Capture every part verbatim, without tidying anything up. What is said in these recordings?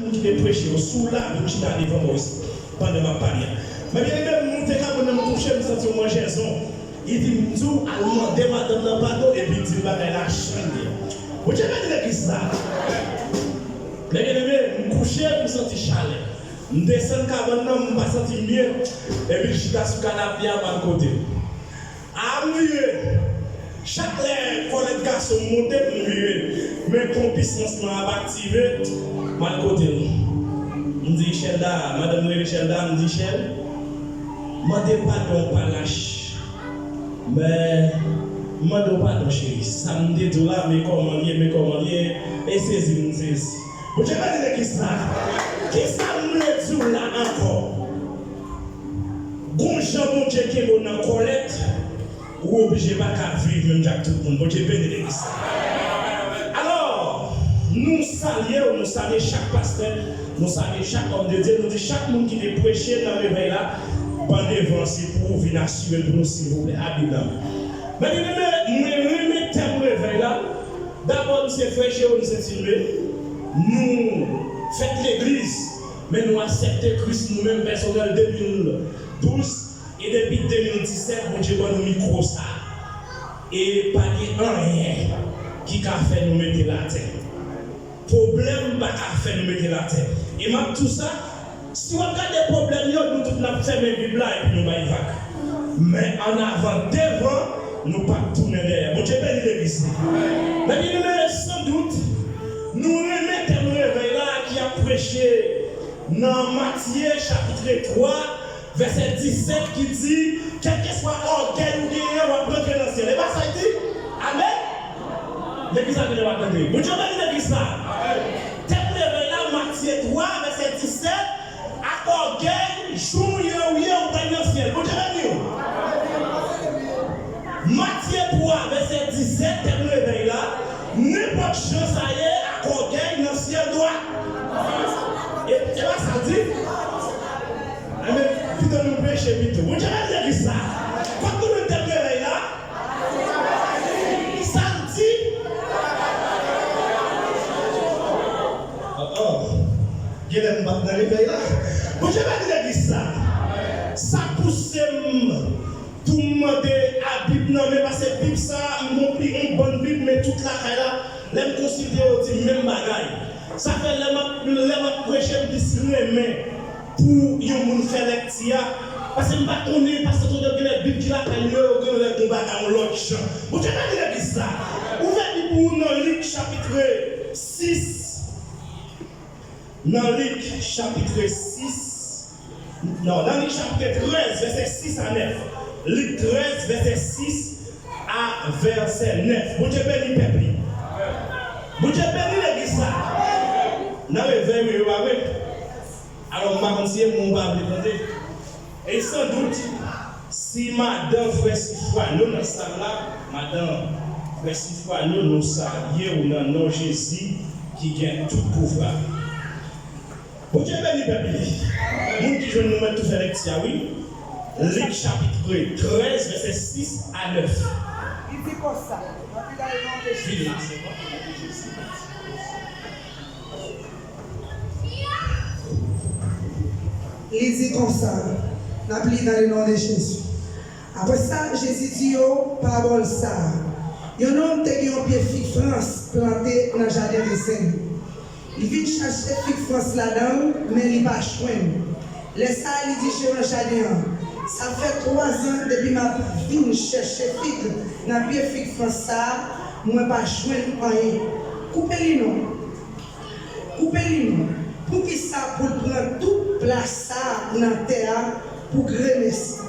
Moun ki te preche yo, si w la, vin chita devan mwen isit pandan m ap pale a. Men byeneme, m moute kabann nan, m kouche, m santi yon manjèzon. Li di m, di w al mande madanm nan padon, epi di l bagay la chanje. Bondye beni legliz sa. Men byeneme, m kouche, m santi chalè. M desann kabann nan, m pa santi m byen. Epi l chita sou kanapye a, m al kote l. A m vire. Chak lè kòlèt gason m monte, m vire. Men konpis lansman ap aktive, m al kote l. M di, Chèlda, madanm rele Chèlda, m di, Chèl, mande padon pa lach. Men, mande w padon, cheri. Sa m te di w la, men kòman l ye, men kòman l ye, e sezi m sezi. Bondye beni legliz la. Kisa m vle di w la ankò? Gon jan Bondye kenbe w nan kòlèt, ou oblije pa ka viv menm jan ak tout moun. Bondye beni legliz la. Alò, nou salye w, nou salye chak pastè, nou salye chak òm de Dye, nou di chak moun ki te preche nan revèy la, ban devan se pou ou vin asire l pou nou, silvouplè, a Bib la. Men byeneme, mwen renmen tèm revèy la. Dabò, nou se frè Jerome Saint-Hilbert. Nou fèt legliz, men nou aksepte Kris nou menm pèsonèl de mil douz. E depi de mil disèt, Bondye ban nou mikwo sa a. E pa gen anyen ki ka fè nou mete l atè. Pwoblèm pa ka fè nou mete l atè. E m ap di w sa, si w ap gade pwoblèm yo, nou tout n ap fèmen Bib la epi nou bay vag. Men annavan devan, nou p ap tounen dèyè. Bondye beni legliz li. Men byeneme, san dout, nou renmen tèm revèy la ki ap preche nan Matye chapit twa, vèsè disèt ki di, kèlkeswa ògèy ou genyen, w ap rantre nan syèl. E pa sa l di? Amèn? Legliz la genlè pa tande. Bondye beni legliz la. Tèt leve la, Matye twa, vèsè disèt, ak ògèy, jou w ye, ou ye, ou pral nan syèl. Bondye beni w. Matye twa, vèsè disèt, tèt leve la, nenpòt jan sa ye, ak ògèy nan syèl dwat. E, e pa sa l di? Enben, pito nou preche pito. Bondye beni legliz sa. Kot nou met tèt revèy la? Sa l di? Oh, oh. Genlè m pa t nan revèy la. Bondye beni legliz sa. Sa pouse m pou m mande a Bib nan men, paske Bib sa, m gon pi yon bann Bib, men tout lakay la, lè m konsilte yo di m menm bagay. Sa fè lè m ap, lè m ap preche, m plis renmen pou yon moun fè lèkti a. Paske m pa konnen, paske tout lè genlè Bib ki lakay yo, yo genlè gon bagay yon lòt jan. Bondye beni legliz sa. Ouvè Bib ou nan Lik chapit sis. Nan Lik chapit sis. Non, nan Lik chapit trèz, vèsè sis a nèf. Lik trèz, vèsè sis a vèsè nèf. Bondye beni pèp li. Bondye beni legliz sa. Nan revèy wi, yo pa vre. Alò, m pa konn si e mwen ou pa vle tande. E san dout, si madan frè Sifwano nan sal la, madan frè Sifwano, nou salye w nan non Jezi ki gen tout pouvwa. Bondye beni pèp li. Moun ki jwenn nou mèt tou fè lèkti a, wi. Lik chapit trèz, vèsè sis a nèf. Li di konsa, Vin la, se bon. Li di konsa, n ap li nan le non de Jezi. Apre sa, Jezi di yo pawòl sa a, yon nonm te gen yon pye fig frans plante nan jaden rezen li. Li vin chache fig frans ladan l, men li pa jwenn. Lè sa a, li di jeran jaden an, sa fè twazan depi m ap vin chèche fig nan pye fig frans sa a, mwen pa jwenn anyen. Koupe li non. Koupe li non. Poukisa pou l pran tout plas sa a nan tè a pou gremesi?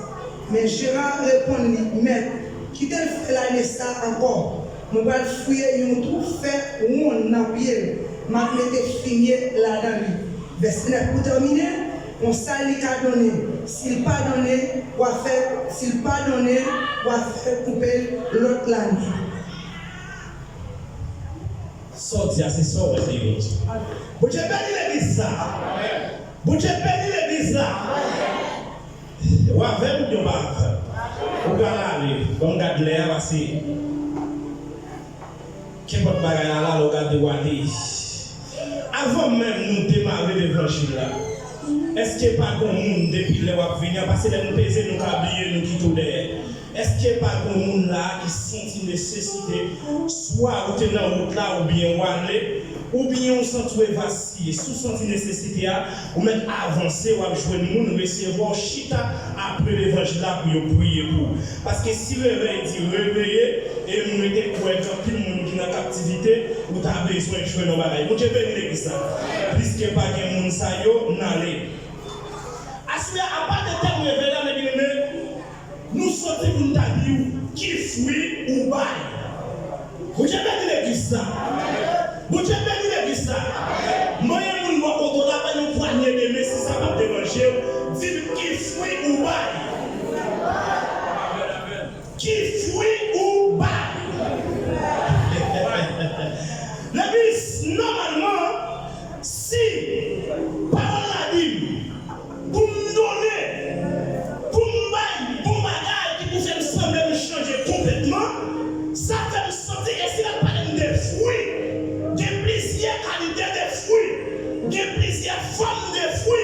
Men jeran an reponn li, Mèt, kite l fè lane sa a ankò. Mwen pral fouye yon twou fè wonn nan pye l, m ap mete fimye ladan li. Vèsè nèf pou tèmine, konsa li ka donnen. Si l pa donnen, w a fè, si l pa donnen, w a fè koupe l lòt lane. Sa w di a, se sa w wè se yo di. Bondye beni legliz sa. Bondye beni legliz la. W avè m oubyen w pa avè m? Ou pral ale. Ban m gad lè a, pase kenpòt bagay la la, lè w gade w ale. Avan menm nou demare levanjil la. Èske pa gon moun depi lè w ap vini an, paske lè nou peze, nou ka bliye, nou kite w dèyè. Èske pa gon moun la a ki santi nesesite, swa ou te nan wout la, oubyen w ale, oubyen w santi w evasiye? Si w santi nesesite a, ou mèt avanse, w ap jwenn moun resevwa w chita apre levanjil la pou yo priye pou ou. Paske si revèy di reveye, e m rete kwè gen anpil moun ki nan kaptivite, ou ta bezwen jwenn yon bagay. Bondye beni legliz sa. Piske pa gen moun sa yo, n ale. Aswè a, apa de tèm revèy la, men byeneme, nou soti pou n ta di w ki fwi ou bay. Bondye beni legliz sa. Bondye beni legliz sa. Manyen moun bò kote w la, bay yon pwanye de men, si sa p ap deranje w, di l ki fwi ou bay. Ki fwi ou bay. Legliz, nòmalman, si pawòl la di m, pou m donnen, pou m bay bon bagay ki pou fè m sanble m chanje konplètman, sa fè m santi, e si l ap pale m de fwi, gen plizyè kalite de fwi, gen plizyè fòm de fwi,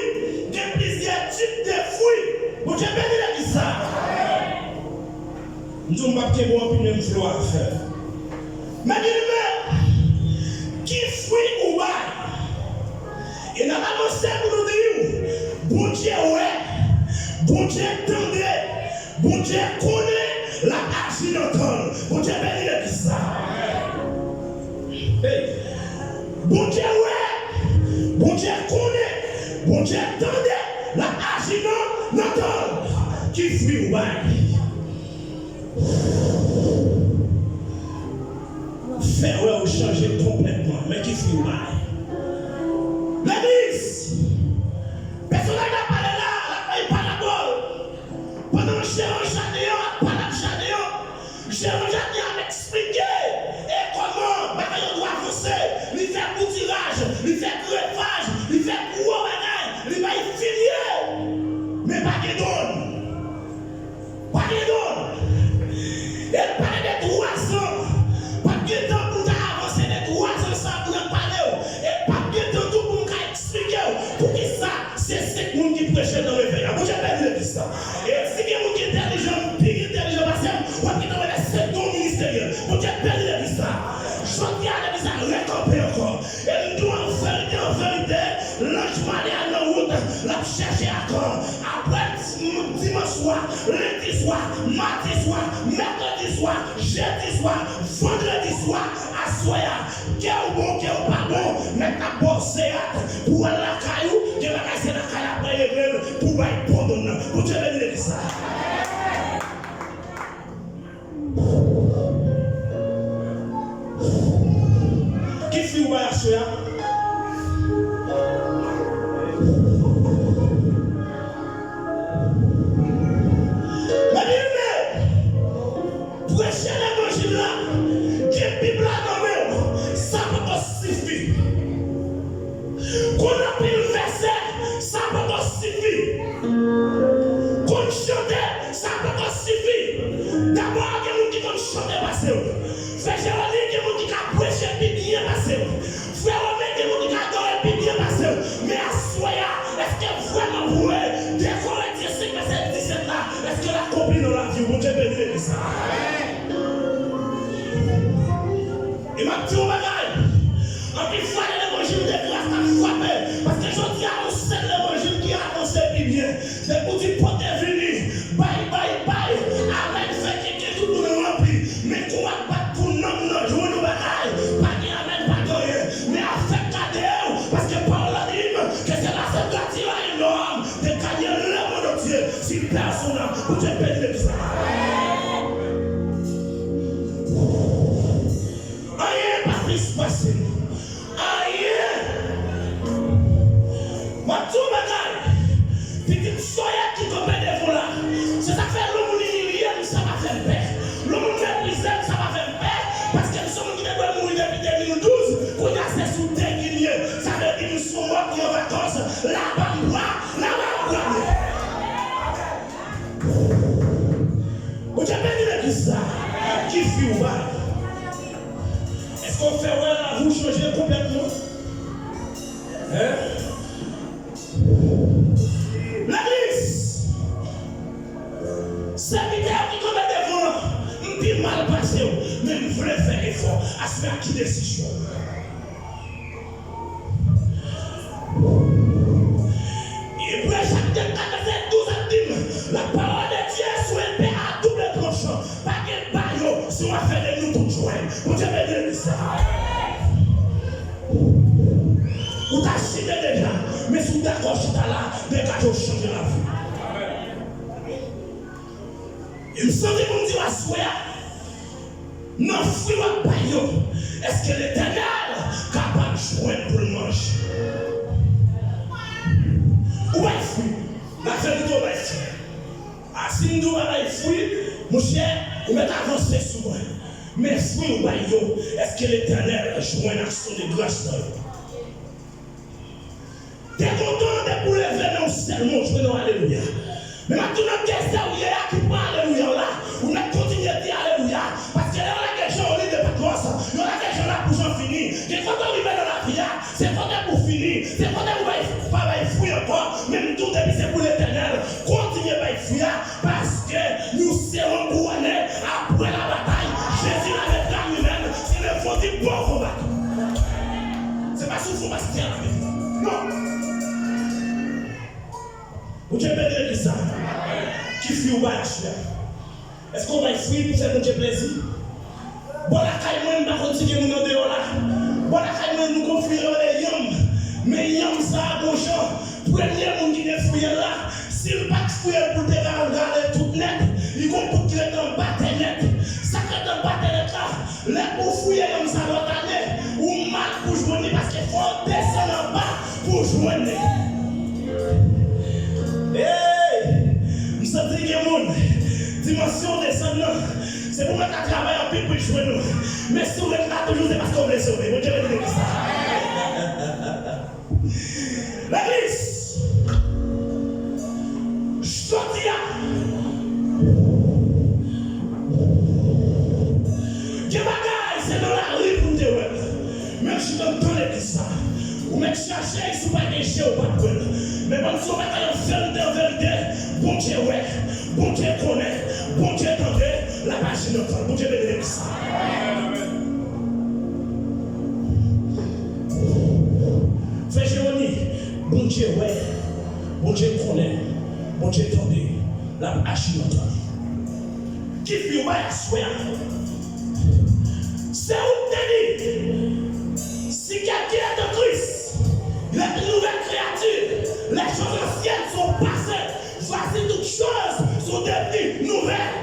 gen plizyè tip de fwi. Bondye beni legliz sa. M di w m p ap kenbe w anpil, men m vle w ap fè. Men byeneme, ki fwi ou bay? E n ap avanse pou nou di w, Bondye wè, Bondye tande, Bondye konnen, l ap aji nan tan l. Bondye beni legliz sa. Hey. Bondye wè, Bondye konnen, Bondye tande, l ap aji nan, nan tan l. Ki fwi ou bay? Fè wè ou chanje konplètman. Men ki fwi ou bay. Legliz, pèsonaj la pale la, l ap bay parabòl. Pandan jeran jaden an ap pale ak jaden an, jeran jaden an ap eksplike e kòman bagay yo dwe avanse. Li fè boutiraj, li fè grevaj, li fè gwo bagay, li bay fimye. Men pa gen donn. Pa gen donn. E l pale de twazan. Pa t gen tan pou l ta avanse de twazan sa pou l ap pale w. E pa t gen tan tou pou m ka eksplike w poukisa se senk moun ki preche nan revèy la. Bondye beni legliz sa. E si gen moun ki entèlijan, pi entèlijan pase m, w ap gentan wè se don ministeryèl. Bondye beni legliz sa. Jodi a, legliz la rekanpe ankò. E m di w an verite, an verite, lanj male a nan wout, l ap chèche Akan. Apre dimanch swa, lendi swa, madi swa, mèkredi swa, jedi swa, vandredi swa, aswè a, ke w bon, ke w pa bon, nèg ap ba w seyat pou w al lakay ou, gen bagay se lakay la pral regle l pou w bay bon donn nan. Bondye beni legliz sa. Ki fwi ou bay aswè a? Men byeneme, preche levanjil la, gen Bib la nan men w, sa poko sifi. Konn anpil vèsè, sa poko sifi. Konn chante, sa poko sifi. Dabò, gen moun ki konn chante pase w. Frè Jeroni, gen moun ki ka preche pi byen pase w. Frè Romen, gen moun ki ka adore pi byen pase w. Men aswè a, èske vrèman vre, de Korentyen senk vèsè disèt la, èske l akonpli nan lavi w? Bondye beni legliz sa. E m ap di w yon bagay. Anpil fwa, lè levanjil de gras la frape, paske jodi a, yon sèl levanjil ki avanse pi byen. Se pou di pote vini, bay, bay, bay, amèn, fè kenken tout moun ranpli. Men kou ap bat pou nanm nan jwenn yon bagay, pa gen amèn, pa gen anyen. Men afèk gade w, paske pawòl la di m ke c'est la sainte grâce divine l'homme de gagner le monde entier si perd son âme. Bondye beni legliz la. Anyen pa plis pase. Anyen. M ap di w bagay. Pitit soyèt ki kanpe devan w la. Se sa k fè lè moun imilye m, sa pa fè m pè. Lè moun meprize m, sa pa fè m pè. Paske m se moun ki te dwe mouri depi de mil douz. Kounye a se sou dèy m ye. Sa vle di m se yon mò ki an vakans. Laba m pran, laba m pran. Bondye beni legliz sa. Ki fwi ou bay? Èske w fè wè lavi w chanje konplètman? Hein? Legliz, sèvitè yo ki kanpe devan an, m pi mal pase w, men m vle fè efò. Aswè a, ki desizyon w? Ebre chapit kat vèsè douz ap di m, la parole de Dieu est une épée à double tranchant. Pa gen ba yo, se yon afè de nou tout jwenn. Bondye beni legliz sa. Ou ta chite deja, men si w dakò chita la, degaje w chanje lavi. E m santi pou m di w aswè a, nan fwi w ap bay yo, èske Letènèl kapab jwenn pou l manje? Ou bay fwi, laverite w bay fwi. A, si m di w pa bay fwi, monchè, ou mèt avanse sou mwen. Men fwi w bay yo, èske Letènèl jwenn aksyon de gras nan yo? Te kontan depi w leve men w sèlman w jwenn yon alelouya. Men m ap di w nan dezè w ye a ki pran alelouya w la, ou mèt kontinye di alelouya, paske lè yo lage Jean Oli de Patmos, yo lage Jean la pou Jean fini. Gen kote w rive nan lavi a, se kote pou fini, se kote pou bay, pa bay fwi ankò, men m di w depi se pou Letènèl, kontinye bay fwi a, paske nou serons couronnés après la bataille. Jésus l'avait dit à lui-même, c'est le fond du bon combat. Se pa sou fon pastè a la mete. Non. Bondye beni legliz sa. Ki fwi w bay aswè a? Èske w bay fwi pou fè Bondye plezi? Bò lakay mwen, m pa konn si gen moun andeyò la. Bò lakay mwen, nou gon fwi yo rele yanm. Men yanm sa a gon jan. Premye moun ki gen fwi l la, si l pa t fouye l pou l te ka rale tout nèt, li gon bout ki rete anba tè nèt. Sa k rete anba tè nèt la, lè pou w fouye yanm sa lòt ane, ou mal pou jwenn li paske fò w desann anba pou w jwenn li. Hey! M santi gen moun, dimansyon w desann nan, se pou mèt la travay anpil pou l jwenn ou. Men si w ret la toujou, se paske w vle sove. Bondye beni legliz sa. Legliz, jodi a, gen bagay se nan lari pou n te wè l. Men chita anndan legliz sa. Ou mèt chache l, si w pa gen je, ou p ap wè l. Men ban m di w yon bagay an verite, an verite, Bondye wè, Bondye konnen, Bondye tande, l ap aji nan tan l. Bondye beni legliz sa. Frè Jeroni, Bondye wè, Bondye konnen, Bondye tande, l ap aji nan tan li. Ki fwi w bay aswè a? Se ou k te di, si quelqu'un est en Christ, il est une nouvelle créature. Les choses anciennes sont passées. Voici toutes choses sont devenues nouvelles.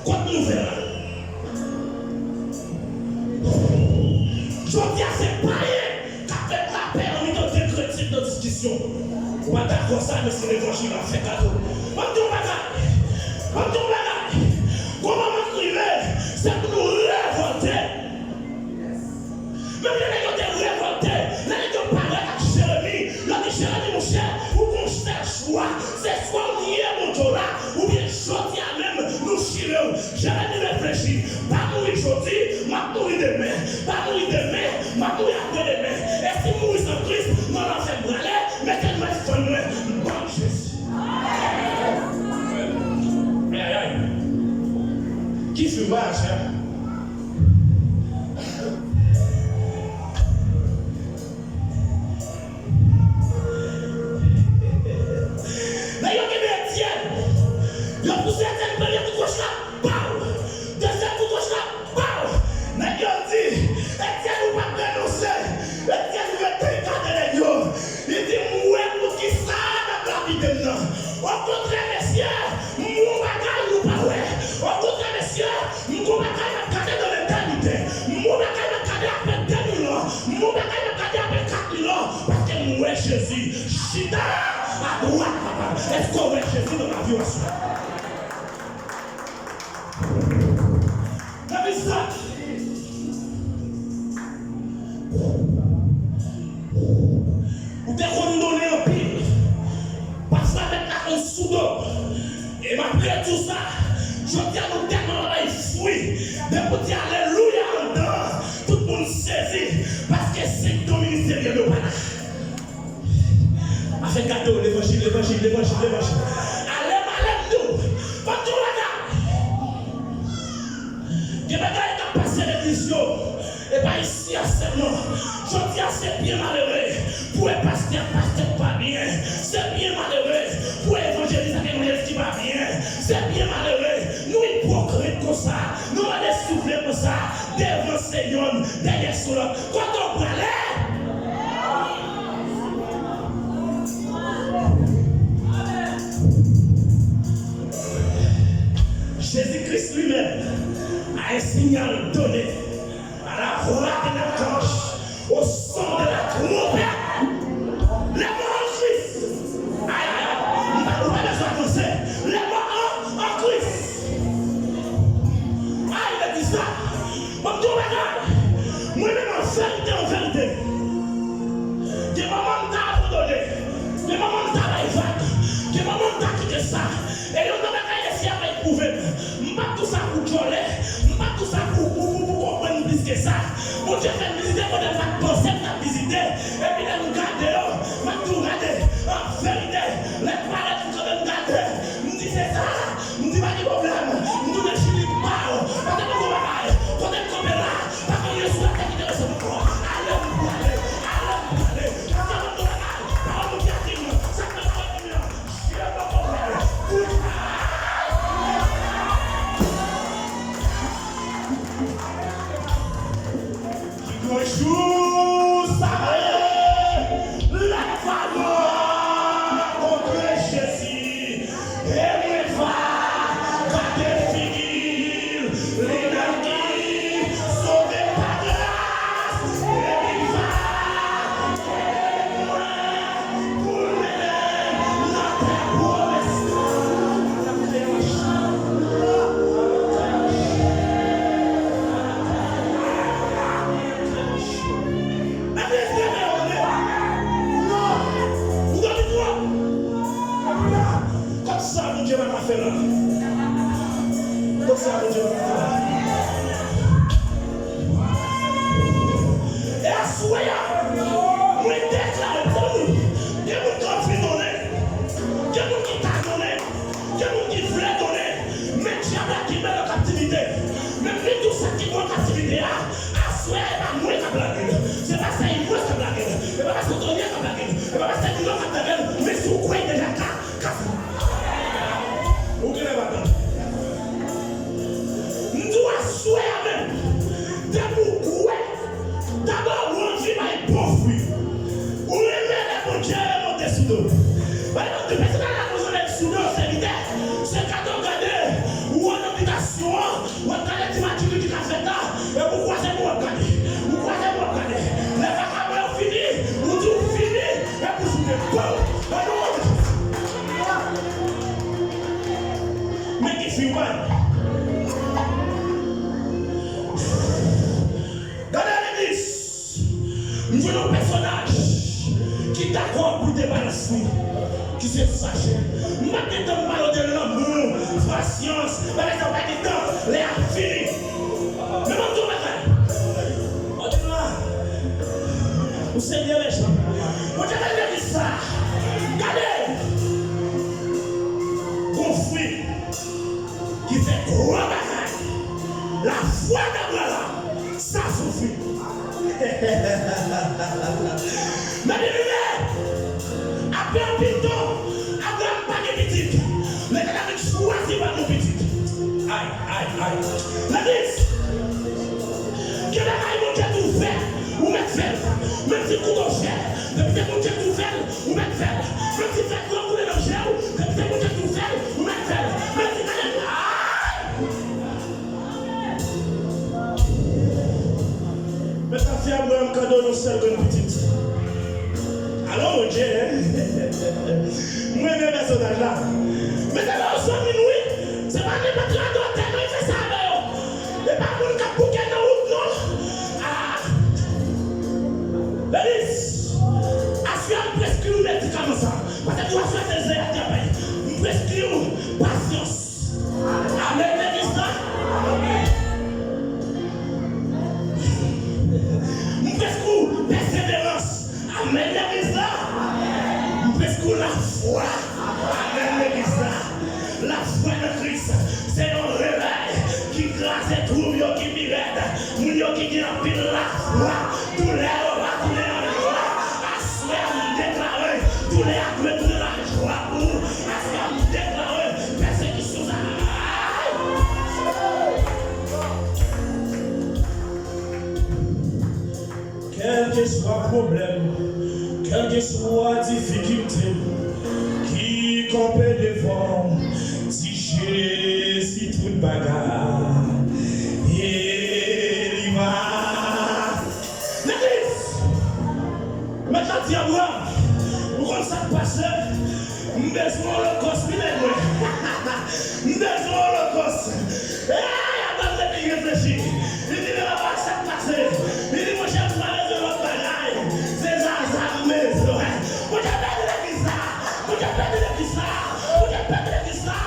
Kot nouvèl la? Jodi a se payen k ap met lapè nan mitan de kretyen nan diskisyon. Ou pa dakò sa, men se levanjil la fè kado. Ban m di yon bagay. Ban m di yon bagay. Gon moman k rive, se pou nou revòlte. Menm lè nèg yo te revòlte, lè nèg yo parèt ak Jeremi, yo di, Jeremi, monchè, ou gon sèl chwa. Se swa w nye Bondye w la, oubyen jodi a menm, nou chire w. Jeremi reflechi. Pa mouri jodi, m ap mouri demen. Pa mouri demen, m ap mouri apre demen. E si m mouri san Kris, nan lanfè m prale, mete m nan fann mwen. Ban m Jezi. Ayayay. Ki fwi w bay aswè a? Nèg yo kenbe Etyèn. Yo pouse Etyèn premye kout wòch la, paw! Dezyèm kout wòch la, paw! Nèg yo di, Etyèn, ou p ap renonse. Etyèn rete gade nèg yo. Li di, m wè poukisa n ap lapide m nan. Okontrè, mesye, m wè yon bagay nou pa wè. Okontrè, mesye, m gon bagay m ap gade nan letènite. M gon bagay m ap gade apre de mil an. M gon bagay m ap gade apre kat mil an. Paske m wè Jezi chita adwat Papa. Èske w wè Jezi nan lavi w aswè a? Legliz sa. Ou te konn donnen anpil. Pafwa mèt la konn sou do. E m ap redi w sa. Jodi a nou tèlman bay fwi. Depi w di alelouya anndan, tout moun sezi. Paske senk don ministeryèl yo pa la. Afè Gade w, levanjil, levanjil, levanjil, levanjil. Ale m, ale m di w. Ban m di w bagay. Gen bagay k ap pase legliz yo. E pa isi a sèlman. Jodi a, se byen malere pou e pastè ak pastè k pa byen. Se byen malere pou evanjelis ak evanjelis ki pa byen. Se byen malere. Nou ipokrit konsa. Nou mande souvle konsa. Devan se yonn, dèyè se lòt. Kote w prale? Jezi Kris li menm a un signal donné, à la voix d'un archange, au son de la trompette, les morts en Christ. Ay, ay, ay, ou pa, ou pa bezwen avanse. Les morts en, en Christ. Ay, legliz la. Ban m di w bagay. Mwen menm, an verite, an verite, gen moman m ta abandone. Gen moman m ta bay vag. Gen moman m ta kite sa. E youn nan bagay Lesenyè ap pwouve m. M p ap di w sa pou djòlè. M p ap di w sa pou, pou, pou, pou konprann plis ke sa. Bondye fè m vizite kote m pa t panse m t ap vizite. Epi lè m gade yo, m ap di w gade. An verite, lè m pale, m kanpe, m gade. M di se sa. M di pa gen pwoblèm. M tounen chili m pa w. Pase m di w bagay. Kote m kanpe la, pa gen anyen sou latè ki te resevwa m ankò. Ale m prale. Ale m prale. Pase m di w bagay. Pawòl Bondye a di m nan, sa k nan pawòl li an, je me contente. Ki gran jou sa ye, lè m va mò kontre Jezi, e mwen va gade figi l, li menm ki sove pa gras, e li va kenbe mwen pou l mennen m nan tè pwomès la. Legliz, leve yo, leve. Non. Ou dòmi twòp. Kòm sa Bondye pa ka fè la. Kòm sa Bondye pa ka fè la. E aswè a, mwen deklare pou nou, gen moun k anvi donnen, gen moun ki ka donnen, gen moun ki vle donnen, men dyab la kenbe l an kaptivite. Men li tou sa ki pran kaptivite a, aswè a e pa mwen k ap lage l. Se pa sè Imwens k ap lage l. E pa pastè Tony k ap lage l. E pa pastè Dino k ap lage l. Men si w kwè deja ka, kase. Ou genlè pa tann. M di w aswè a menm, depi w kwè, dabò ou anvi bay bon fwi. Ou renmen lè Bondye remonte sou do. Pa egzanp, de pèsonaj la konn anlè sou do sèvitè. Se gade w gade, ou wè nan bitasyon an, w ap gade ti match ki ka fèt la, epi w kwaze men w ap gade. Ou kwaze men w ap gade. Lè vakabon yo fini, ou di w fini, epi w soute. Pam! Nan non de Jezi. Men ki fi w bay. Gade legliz. M jwenn yon pèsonaj ki dakò pou te balans li, ki se Zache. M pa t gen tan m pale w de lanmou, pasyans, bagay sa yo pa gen tan, lè a fini. Men ban m di w bagay. Ou di la, ou serye, mesye. Bondye gade legliz sa. Gade. Gon fwi ki fè gwo bagay. Lafwa d'Abraham, sa soufri. Men byeneme, apre anpil tan, Abraham pa gen pitit. Letènèl chwazi pa gen pitit. Ay, ay, ay. Legliz, gen bagay Bondye di w fè, ou mèt fè l. Menm si kouto chè, depi se Bondye di w fè l, ou mèt fè l. Menm si fè dlo koule nan je w, depi se Bondye ki fè l, ou mèt fè l. Menm si gade, ay! Mèt la fè Abraham kado yon sèl grenn pitit. Alò, Bondye, en? M renmen pèsonaj la. Men se nan zanmi nou, wi. Se pa nenpòt radòtè, non, ki fè sa avè yo. E pa moun k ap bouke nan wout, non. Ah. Legliz, aswè a m preskri w medikaman sa. Paske tou aswè a se zen ak dyabèt. M preskri w pasyans. Amèn, legliz la. M preskri w pèseverans. Amèn, legliz la. M Diskou lafwa. Amèn, legliz la. Lafwa nan Kris se yon revèy ki kraze twoub yo ki pi rèd. Moun yo ki gen anpil lafwa, doulè yo va tounen an jwa. Aswè a, m deklare, doulè a dwe tounen an jwa pou ou. Aswè a, m deklare, pèsekisyon sa a. Kèlkeswa pwoblèm, kèlkeswa difikilte ki kanpe devan w, di Jezi tout bagay, e li va. Legliz! Mèt la di Abraram, ou konn sa k pase? M bezwen olokòs, wi, men mwen. M bezwen olokòs. Ey, Abraram te byen reflechi. Li di, men papa, sa k pase? Li di, monchè, m pa bezwen lòt bagay. Se Zaza m bezwen. Bondye beni legliz la. Bondye beni legliz la. Bondye beni legliz la.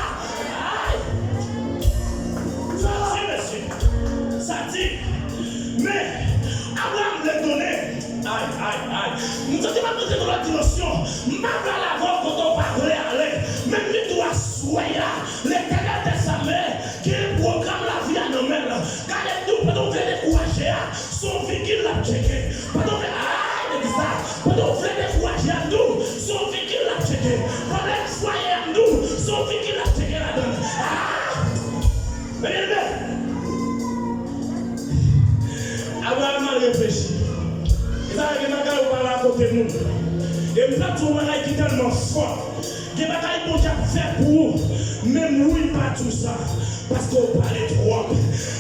Ay! Sa di, mesye. Sa di. Men, Abraram etone. Ay, ay, ay. M santi m ap monte nan lòt dimansyon. M pa pral avè w kote w pa vle ale. Men m vin tou aswè a. Letènèl dèzame gen pwogram lavi a nan men l. Gade m di w, pandan w vle dekouraje a, se yon vigil l ap tcheke. Pandan w vle, ay, legliz la, pandan w vle dekouraje a, m di w, se yon vigil l ap tcheke. Pwoblèm fwaye a, m di w, se yon vigil l ap tcheke ladan l. Ah! Ebyen, ebyen, Abraram mal reflechi. E sa gen bagay ou pale akote moun. E m pral di w yon bagay ki tèlman fò. Gen bagay Bondye ap fè pou ou. Menm wi pa di w sa, paske w pale twòp.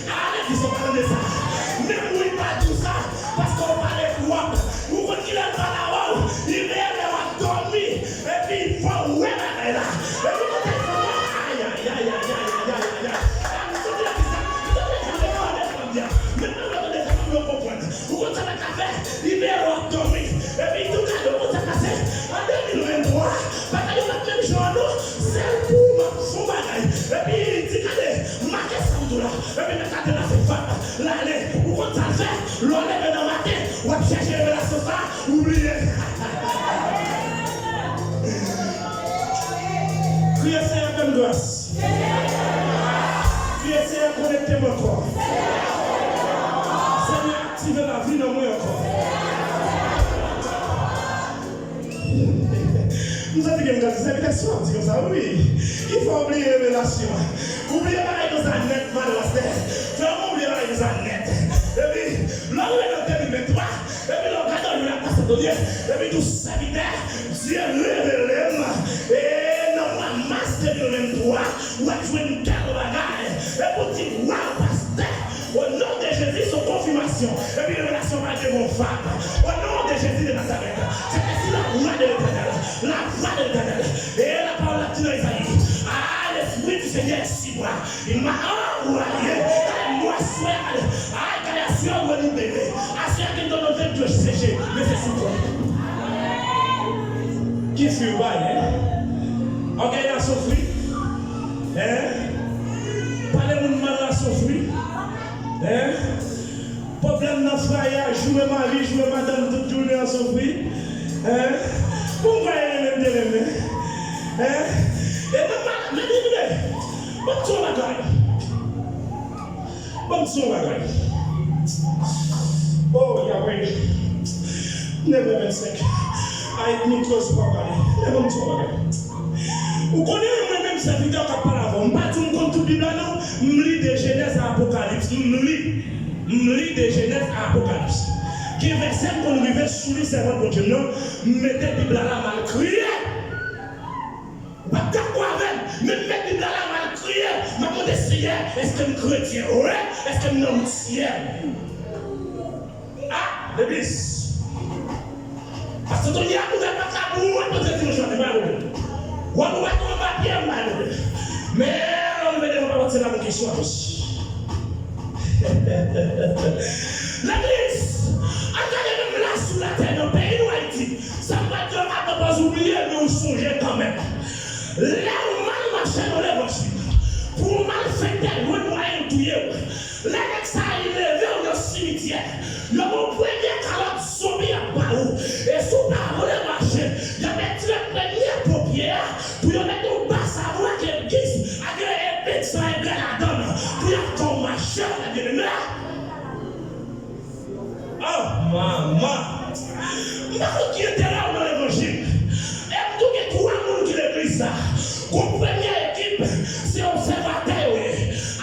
Ale, di sa, pa tande sa. Menm wi pa di w sa, paske w pale twòp. Ou konn kilè l pale avè w? Li veye lè w ap dòmi. Epi fò w wè bagay la. Epi kote fò w, ay, ay, ay. Ay, m santi la ki sa. M santi la ki sa. Men mwen tande sa, m yo konprann. Ou konn sa bagay la fè? Li veye lè w ap dòmi. Epi tou gade, ou konn sa pase? An de mil venntwa, bagay yo pa t menm jan an non. Sèl pou ou m ap fè yon bagay. Epi li di, gade, make sa m di w la. Epi mèt la te pase fap. L ale. Ou konn sa l fè? Lè w leve nan maten, w ap chèche revelasyon sa a, ou bliye. Kriye, Senyè, fè m gras. Kriye, Senyè, konekte m ankò. Senyè, aktive lavi nan mwen ankò. M santi gen yon kantite sèvitè sou ap di konsa, wi. Ki fè w bliye revelasyon an. Ou bliye bagay konsa nèt, malè pastè. Frè mwen, ou bliye bagay konsa nèt. Epi, lè w rive nan de mil venntwa, epi lè w gade yon laptòp sa tonye, epi tou sèvitè, Dye revele m, e nan mwa mas de mil venntwa, w ap jwenn tèl bagay. Epi w di, waw, pastè, o non de Jezi, se yon konfimasyon. Epi revelasyon pa gen yon fab. O non de Jezi de Nazarèt, c'est ainsi la voix de l'Éternel, la voix de l'Éternel. E lapawòl la di nan Ezayi, ah, l'Esprit du Seigneur est sur moi. Li ma anvoye. Gade m aswè a, gade. Ay, gade aswè a, ou wè li bebe. Aswè a gen dlo nan vant yo seche. Men se sou kò. Ki fwi w bay, en? Ògèy la se yon fwi. En? Pale moun mal la se yon fwi. En? Pwoblèm nan fwaye a, joure mari, joure madanm tout jounen an soufri. Hein? Pou m kwè e renmen m te renmen. Hein? E mwen pa, men li vle. Ban m di w yon bagay. Ban m di w yon bagay. Oh, Yahweh. Nèf è vennsenk. Ay, nou twò sou papa li. Men ban m di w yon bagay. Ou konnen mwen menm sèvitè k ap pale avè w. M pa di w m konn tout Bib la non. M li de Jenèz a Apokalips. M li. M li de Jenèz a Apokalips. Gen vèsè m konn rive sou li, sèvant Bondye m nan, m mete Bib la la, m al kriye. Ou p ap dakò avè m, men m met Bib la la, m al kriye. M ap mande Seyè, èske m kretyen vre? Èske m nan wout syèl? Ah, legliz. Pastè Tony ap ouvè pòt la pou ou, pòt la dimanch maten, pa pwoblèm. W ap ouvè tou anba pye, m pa pwoblèm. Men, lè w rive devan papa, se la pou kesyon ap poze. Legliz, an gade menm la sou latè, nan peyi nou Ayiti, sa m pral di w la, pa pòz ou bliye, men ou sonje kanmenm. Lè w mal mache nan levanjil, pou w mal fè tèt lwen mwayen touye w, lè nèg sa yo leve w nan simityè, yo gen yon premye kalòt zonbi y ap ba ou. E si w pa vle mache, y ap etire premye pompe a, pou yo mete w ba savwa ke legliz ak medsan ebre ladan l, pou y ap fè w mache, byeneme. Oh, manman! M pa konn ki enterè w nan levanjil. E m tou gen twa moun ki legliz la. Gon premye ekip, se obsèvatè yo ye.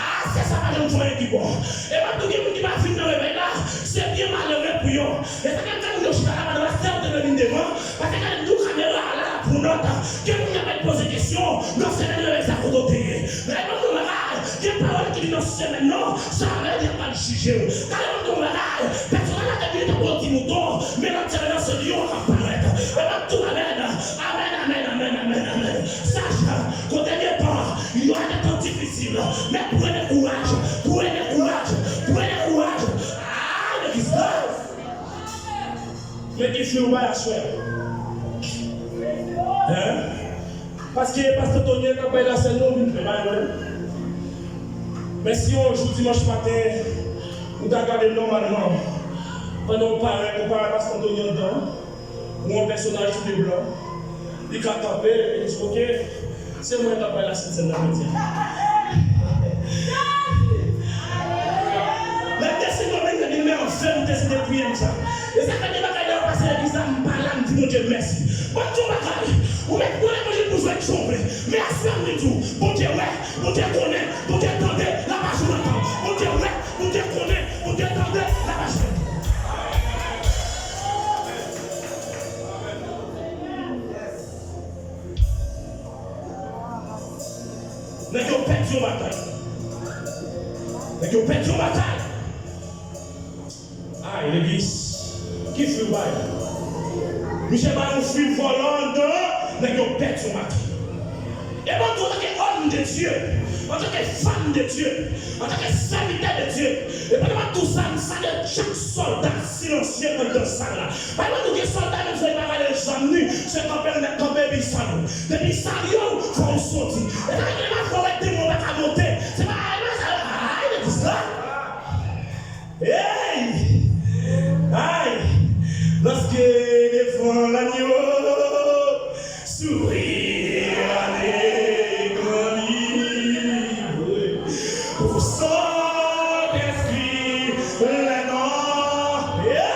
A, sè sa pa janm fè yon ekip, bon. E m ap tou gen moun ki pa vin nan revèy la, se byen malere pou yo. E sa k ap fè moun yo chita la, pandan pastè yo te dwe vin devan, pastè gade m tou kamera a la, la pran nòt. Gen moun y ap al poze kesyon, nan semèn revèy sa kote w te ye. Men ban m di w bagay, gen pawòl ki vin nan semèn nan, sa rèd y ap al jije w. Gade ban m di w bagay, pèsonèl la te vini tankou yon ti mouton, men lòt semèn nan se lyon k ap parèt. Men ban m di w amèn, amèn, amèn, amèn, amèn, amèn. Sach, kote gen tan, yo a gen tan difisil, men prenez courage, prenez courage, prenez courage. Ah, legliz la! Men ki fwi w bay aswè a? Hein? Paske pastè Tony k ap bay lasèn nou vin fè bay mwen. Men si yon jou dimanch maten, ou ta gade m nòmalman, pandan w parèt, ou parèt pastè Tony anndan, ou yon pèsonaj tou de blan, li ka kanpe, li di, "Oke, se mwen k ap bay lasèn sèn nan jodi a." Lè m te Sendomeng, depi m leve m te site priye m sa. E sa fè gen bagay lè yo pase legliz la, m pa la, m di Bondye mèsi. Ban m di w bagay, ou mèt pran levanjil pou jwe tchonvle. Men aswè m vin di w, Bondye wè, Bondye konnen, Bondye tande, l ap aji nan tan. Bondye wè, Bondye konnen, Bondye tande, l ap aji. Nèg yo pèdi yon batay. Nèg yo pèdi yon batay. Ay, legliz, ki fwi w bay? Misye bay yon fwi vòlò anndan, nèg yo pèdi yon batay. E mwen tou, antanke òm de Dye, antanke fanm de Dye, antanke sèvitè de Dye, e pandan m ap di w sa, m salye chak sòlda silansye anndan sal la. Paske nou gen sòlda menm si li pa rale zam li, se kanpe l nèt kanpe epi l salye w. Depi l salye w, fò w soti. E sa k fè lè m ap fè w wè demon pa ka monte. Se pa, e pa sa, ay, legliz la. Hey! Ay! Lorsque devant l'agneau sourit l'agneau grand livre, pour son esprit les noms. Hey!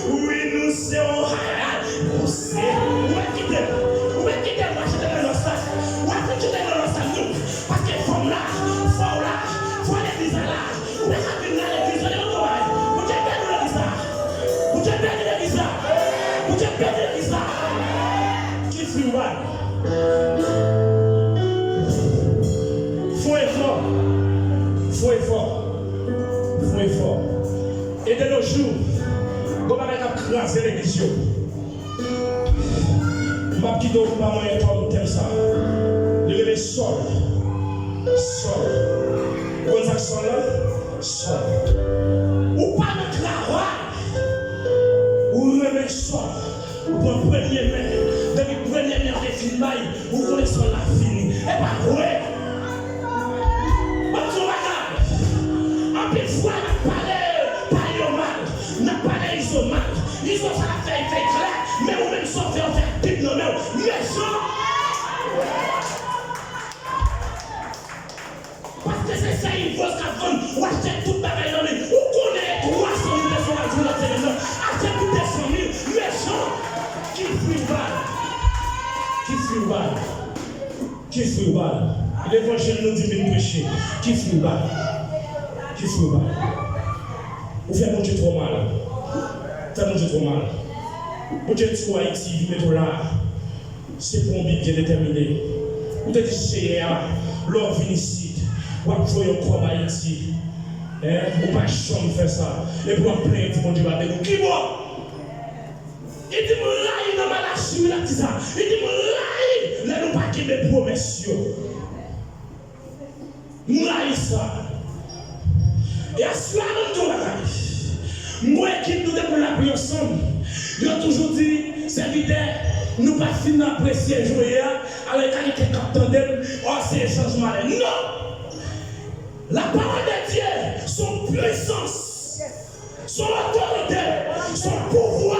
Wi, nou se yon hayay. Nou se, ou mèt kite m. Ou mèt kite m mache nan lòs la. W ap vin kite nan lòs la, nou. Paske fò m la, fò w la, fò legliz la la. Ou pa ka vin nan legliz la, devan travay. Bondye beni legliz la. Bondye beni legliz la. Bondye beni legliz la. Ki fwi w bay? Fè yon efò. Fè yon efò. Fè yon efò. E de nos jours, gon bagay k ap kraze legliz yo. M p ap kite w pa mwen entwòp tèm sa. Li rele sòl. Sòl. Ou konn sa k sòl la? Sòl. Ou pa nan travay. Ou renmen sòl. Ou pran premye men. Depi premye men an te fin bay, ou konnen sòl la fini. E pa vre. Ban m di w bagay. Anpil fwa, n ap pale Payo mal. N ap pale Izo mal. Izo sa l ap fè, l fè klè. Men ou menm sa w fè, w fè bib nan men w. Mechan. Paske se sè Ivoz k ap vann, ou achte tout bagay nan li. Ou konnen e twa san mil pèsonn k ap jwe lòt semèn nan. Achte pou de san mil, mechan. Ki fwi w bay? Ki fwi w bay? Ki fwi w bay? Levanjil nou di vin preche. Ki fwi w bay? Ki fwi w bay? Ou fè Bondye twò mal. Fè Bondye twò mal. Bondye di w Ayiti, li mete w la. Se pou yon bi byen detèmine. Ou te di Seyè a, lè w vin isit, w ap voye yon kòb Ayiti. Hein? Ou pa janm fè sa. Epi w ap plenyen di Bondye pa beni w. Kibò? Li di m rayi nan Malachi, wi, l ap di sa. Li di m rayi lè nou pa kenbe pwomès yo. M rayi sa. E aswè a, ban m di w yon bagay. M wè ekip nou te pou lapriyè ansanm. Yo toujou di, sèvitè, nou pa fin apresye jan w ye a. Alò, e ka gen kèk k ap tande m, ò, se chanjman lè. Non! La parole de Dieu, son puissance. Son otorite, son pouvwa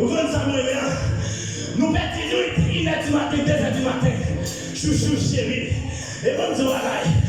Ou konn sa m renmen an? Nou pèdi nwit, inè di maten, dezè di maten. Chouchou cheri. E ban m di w bagay.